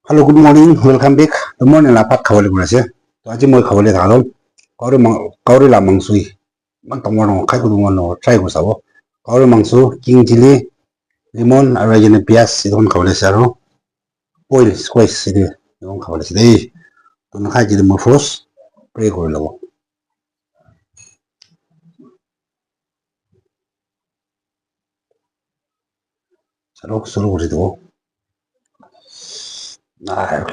Hello, good morning. Welcome back. The morning la pat khawale guna se. To aji moi khawale thalom. Kauri la mangsui. Man tongwano khai ku dungano try ko sabo. Kauri mangsu king chili lemon arrangene pias idon khawale saro. Oil squash idon khawale se dei. To na khai jide mo frost pray kore labo. Suru kore do.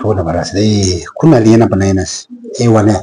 Kona baras dei. Kuna liena panainas. Ewane.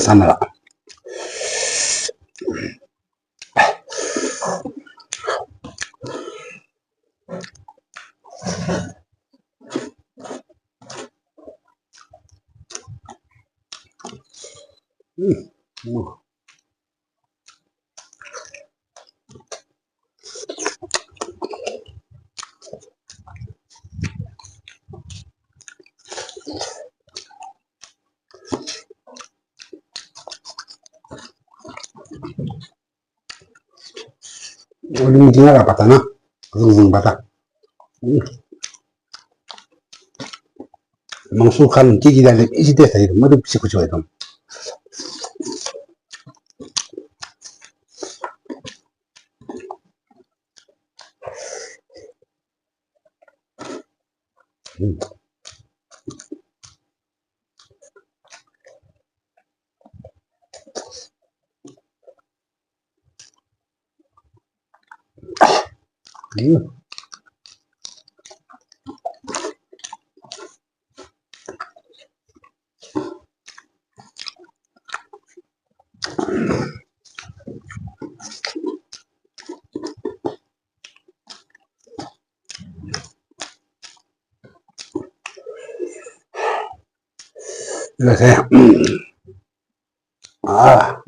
Sana. Ini dia apa tanah? Bata. Mangsukan kiki dan isi deh tadi, madu psiku coba itu. 이거 돼. 아.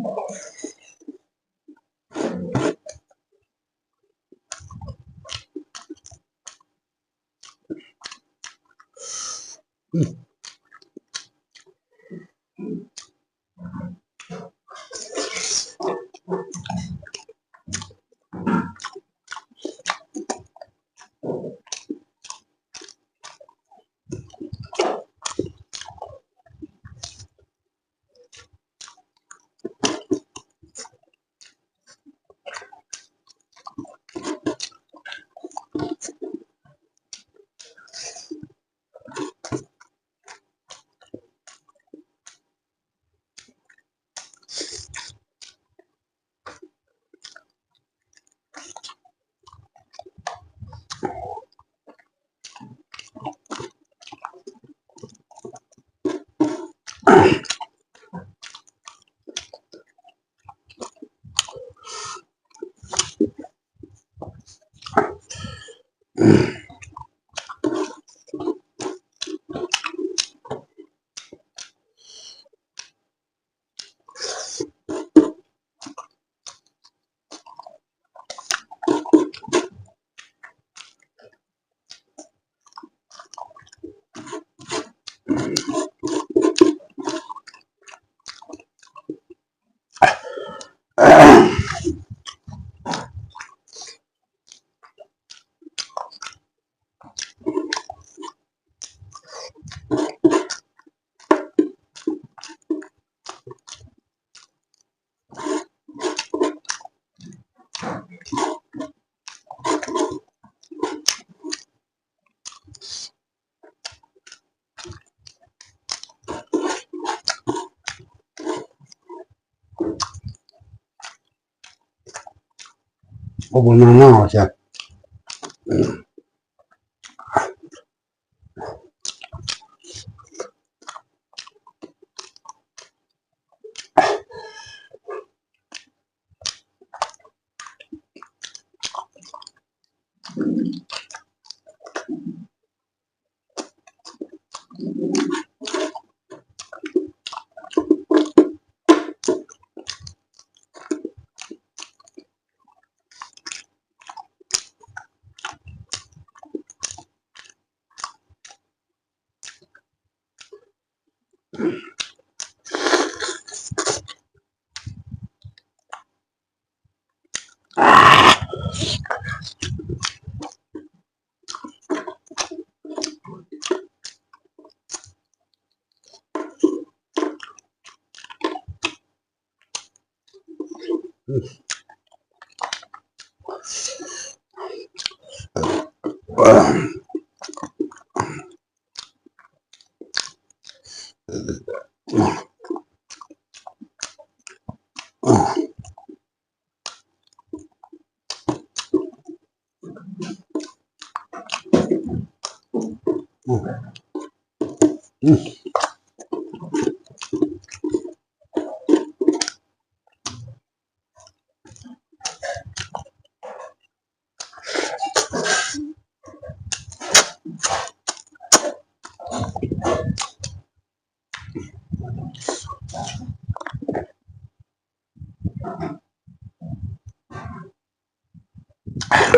我慢慢好像，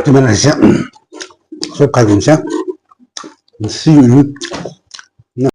这边来讲，说开工箱，是鱼